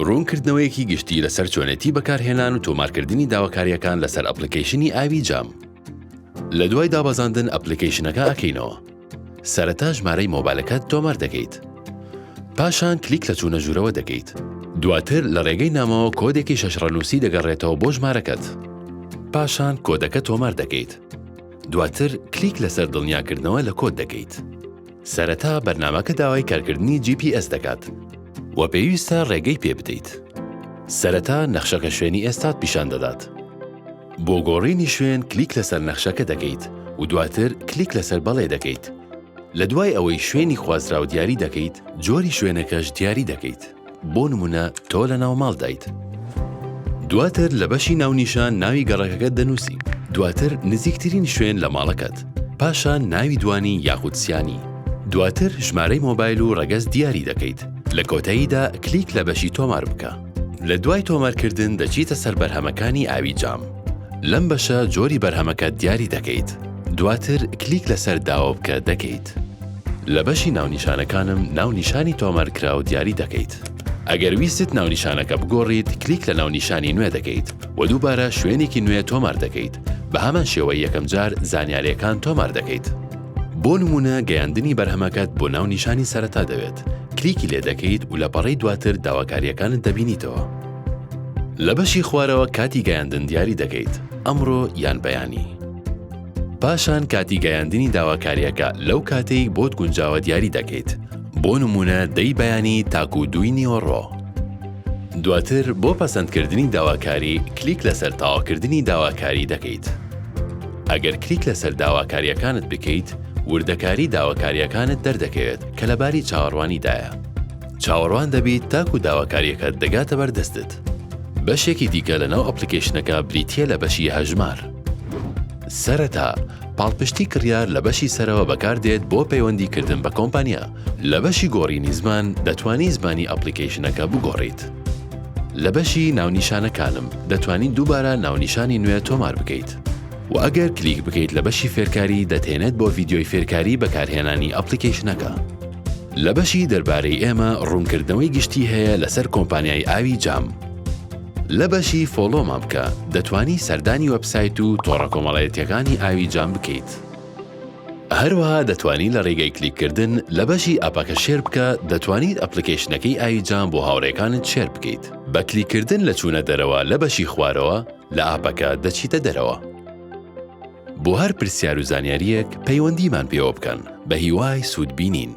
ڕوونکردنەوەیەکی گشتی لەسەر چۆنێتی بەکارهێنان و تۆمارکردنی داواکارییەکان لەسەر ئەپڵیکەیشنی ئاوی جام. لە دوای دابەزاندن ئەپڵیکەیشنەکە ئەکەینەوە. سەرەتا ژمارەی مۆبایلەکەت تۆمار دەکەیت. پاشان کلیک لە چوونە ژوورەوە دەکەیت. دواتر لە ڕێگەی نامەوە کۆدێکی شەش ڕەنووسی دەگەڕێتەوە بۆ ژمارەکەت. پاشان کۆدەکە تۆمار دەکەیت. دواتر کلیک لەسەر دڵنیاکردنەوە لە کۆد دەکەیت. سەرەتا بەرنامەکە داوای کارکردنی GPS دەکات و پێویستە ڕێگەی پێ بدەیت. سەرەتا نەخشەکە شوێنی ئێستات پیشان دەدات. بۆ گۆڕینی شوێن کلیک لەسەر نەخشەکە دەکەیت و دواتر کلیک لەسەر بەڵێ دەکەیت. لە دوای ئەوەی شوێنی خوازراو دیاری دەکەیت، جۆری شوێنەکەش دیاری دەکەیت. بۆ نمونە تۆ لە ناو ماڵدایت. دواتر لە بەشی ناونیشان ناوی گەڕەکەکەت دەنووسی. دواتر نزیکترین شوێن لە ماڵەکەت. پاشان ناوی دوانی یاخود سیانی. دواتر ژمارەی مۆبایل و ڕەگەز دیاری دەکەیت. لە کۆتاییدا کلیک لە بەشی تۆمار بکە. لە دوای تۆمارکردن دەچیتە سەر بەرهەمەکانی ئاوی جام. لەم بەشە جۆری بەرهەمەکەت دیاری دەکەیت. دواتر کلیک لەسەر داوا بکە دەکەیت. لە بەشی ناونیشانەکانم ناونیشانی تۆمارکراو دیاری دەکەیت. ئەگەر ویستت ناونیشانەکە بگۆڕیت کلیک لە ناونیشانی نوێ دەکەیت و دووبارە شوێنێکی نوێ تۆمار دەکەیت، بە هەمان شێوەی یەکەم جار زانیارییەکان تۆمار دەکەیت. بۆ نموونە گەیاندنی بەرهەمەکەت بۆ ناونیشانی سەرەتا دەوێت، کلیکی لێ دەکەیت و لە پەڕەی دواتر داواکارییەکانت دەبینیتەوە. لە بەشی خوارەوە کاتی گەیاندن دیاری دەکەیت، ئەمڕۆ یان بەیانی. پاشان کاتی گەیاندنی داواکارییەکە لەو کاتەی بۆت گونجاوە دیاری دەکەیت، بۆ نموونە دەی بەیانی تاکوو دووی نیوەڕۆ. دواتر بۆ پەسەندکردنی داواکاری کلیک لەسەر تەواوکردنی داواکاری دەکەیت. ئەگەر کلیک لەسەر داواکارییەکانت بکەیت، وردەکاری داواکارییەکانت دەردەکەوێت کە لە باری چاوەڕوانیدایە. چاوەڕوان دەبیت تاکوو داواکارییەکەت دەگاتە بەردەستت. بەشێکی دیکە لەناو ئەپڵیکەیشنەکە بریتییە لە بەشی هەژمار. سەرەتا، پاڵپشتی کڕیار لە بەشی سەرەوە بەکاردێت بۆ پەیوەندی کردن بە کۆمپانیا. لە بەشی گۆڕینی زمان دەتوانی زمانی ئەپڵیکەیشنەکە بگۆڕیت. لە بەشی ناونیشانەکانم دەتوانی دووبارە ناونیشانی نوێ تۆمار بکەیت. وە ئەگەر کلیک بکەیت لە بەشی فێرکاری دەتهێنێت بۆ ڤیدیۆی فێرکاری بەکارهێنانی ئەپڵیکەیشنەکە. لە بەشی دەربارەی ئێمە ڕوونکردنەوەی گشتی هەیە لەسەر کۆمپانیای ئاوی جام. لە بەشی follow مان بکە دەتوانی سەردانی وێبسایت و تۆڕە کۆمەڵایەتیەکانی ئاوی جام بکەیت. هەروەها دەتوانی لە ڕێگەی کلیک کردن لە بەشی ئەپەکە share بکە دەتوانیت ئەپڵیکەیشنەکەی ئاوی جام بۆ هاوڕێکانت share بکەیت بە کلیک کردن لە چوونە دەرەوە لە بەشی خوارەوە لە ئاپەکە دەچیتە دەرەوە. بۆ هەر پرسیار و زانیاریەک پەیوەندیمان پێوە بکەن بە هیوای سوود بینین.